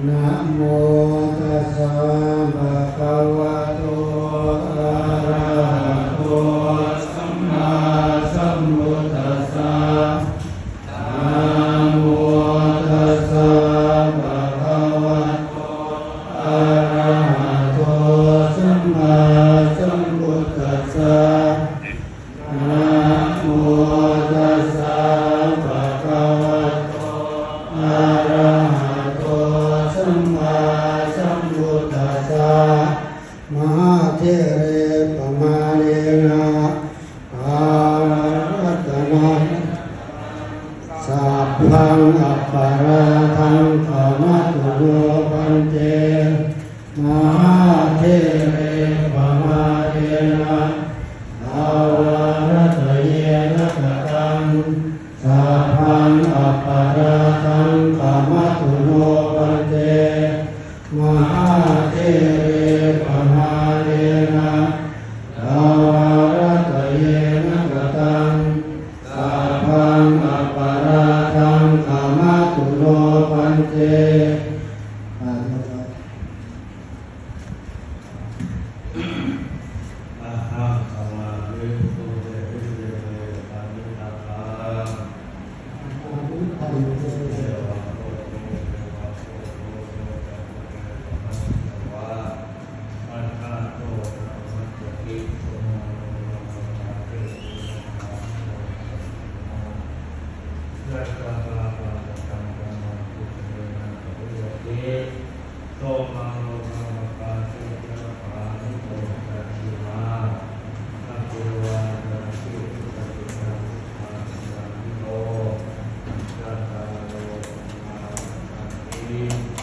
ນະໂມຕັດສະ ພະຄະວະໂຕ ອະຣະຫະໂຕ ສຳມາສຳພຸດທັດສະ ນະໂມຕັດສະ ພະຄະວະໂຕ ອະຣະຫະໂຕ ສຳມາສຳພຸດທັດສະ ນະໂມຕັດສະ ພະຄະວະໂຕ ອະຣະຫະໂຕ ສຳມາສຳພຸດທັດສະ ມະຫາເຖເຣ ປະມາເນນະ ກາລະລັດຕະນະ ສັບພັງ ອັບປະລາທັງ ຂະມະຕຸໂນ ພັນເຕ ມະຫາເຖເຣ ປະມາເນນະ ກາລະລັດຕະເຍນະ ກະຕັງ ສັບພັງ ອັບປະລາທັງ ຂະມະຕຸໂນ ພັນເຕ ມະຫາເຖເຣ ປະມາເນນະ ກາລະລັດຕະເຍນະ ກະຕັງ ສັບພັງ ອັບປະລາທັງ ຂະມະຕຸໂນ ພັນເຕ ອະຫັງ ສະມາທິ ສຸເຕ ວິເສ ເມ ປະນິດຕະຄັງ ໂສ ມັງ ໂລ ທຳມະກາ ເສ ຈະ ປາ ນິ ໂຕ ຈະ ສິ ມາ ອະພິວາທະນະ ສິລິສະ ນິດຖະ ສະ ທາ ສະ ຍາ ໂຕ ຈາ ຕາ ໂລ ທຳມາ ວັດຖະນະ ສິ